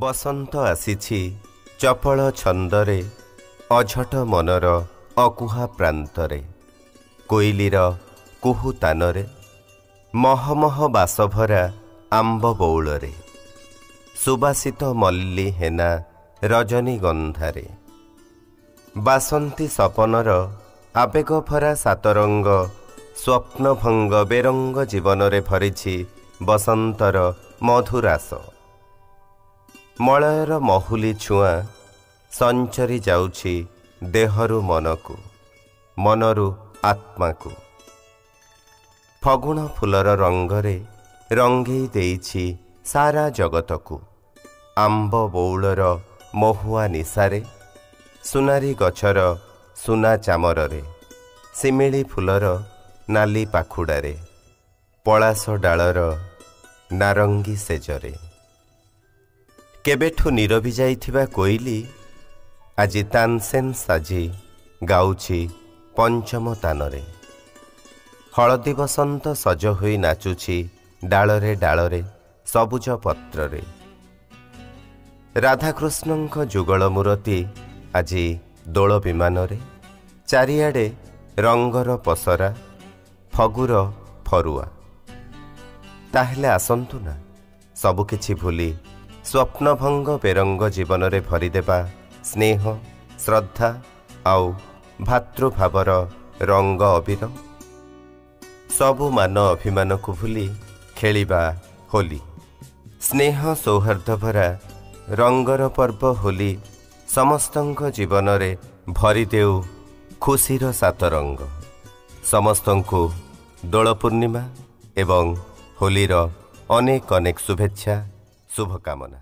ବସନ୍ତ ଆସିଛି ଚପଳ ଛନ୍ଦରେ, ଅଝଟ ମନର ଅକୁହା ପ୍ରାନ୍ତରେ, କୋଇଲିର କୁହୁ ତାନରେ, ମହମହ ବାସଭରା ଆମ୍ବ ବଉଳରେ, ସୁବାସିତ ମଲ୍ଲି ହେନା ରଜନୀଗନ୍ଧାରେ। ବାସନ୍ତୀ ସପନର ଆବେଗ ଭରା ସାତରଙ୍ଗ ସ୍ୱପ୍ନଭଙ୍ଗ ବେରଙ୍ଗ ଜୀବନରେ ଭରିଛି ବସନ୍ତର ମଧୁରାସ। ମଳୟର ମହୁଲି ଛୁଆଁ ସଞ୍ଚରି ଯାଉଛି ଦେହରୁ ମନକୁ, ମନରୁ ଆତ୍ମାକୁ। ଫଗୁଣ ଫୁଲର ରଙ୍ଗରେ ରଙ୍ଗେଇ ଦେଇଛି ସାରା ଜଗତକୁ। ଆମ୍ବ ବଉଳର ମହୁଆ ନିଶାରେ, ସୁନାରୀ ଗଛର ସୁନା ଚାମରରେ, ଶିମିଳି ଫୁଲର ନାଲି ପାଖୁଡ଼ାରେ, ପଳାଶ ଡାଳର ନାରଙ୍ଗୀ ସେଜରେ। କେବେଠୁ ନିରବି ଯାଇଥିବା କୋଇଲି ଆଜି ତାନସେନ୍ ସାଜି ଗାଉଛି ପଞ୍ଚମ ତାନରେ। ହଳଦୀ ବସନ୍ତ ସଜ ହୋଇ ନାଚୁଛି ଡାଳରେ ଡାଳରେ ସବୁଜ ପତ୍ରରେ। ରାଧାକୃଷ୍ଣଙ୍କ ଯୁଗଳ ମୂରତି ଆଜି ଦୋଳ ବିମାନରେ। ଚାରିଆଡ଼େ ରଙ୍ଗର ପସରା, ଫଗୁର ଫରୁଆ। ତାହେଲେ ଆସନ୍ତୁ ନା, ସବୁକିଛି ଭୁଲି ସ୍ୱପ୍ନଭଙ୍ଗ ବେରଙ୍ଗ ଜୀବନରେ ଭରିଦେବା ସ୍ନେହ, ଶ୍ରଦ୍ଧା ଆଉ ଭାତୃଭାବର ରଙ୍ଗ ଅବିର। ସବୁ ମାନ ଅଭିମାନକୁ ଭୁଲି ଖେଳିବା ହୋଲି। ସ୍ନେହ ସୌହାର୍ଦ୍ଦ ଭରା ରଙ୍ଗର ପର୍ବ ହୋଲି ସମସ୍ତଙ୍କ ଜୀବନରେ ଭରିଦେଉ ଖୁସିର ସାତ ରଙ୍ଗ। ସମସ୍ତଙ୍କୁ ଦୋଳ ପୂର୍ଣ୍ଣିମା ଏବଂ ହୋଲିର ଅନେକ ଅନେକ ଶୁଭେଚ୍ଛା, ଶୁଭକାମନା।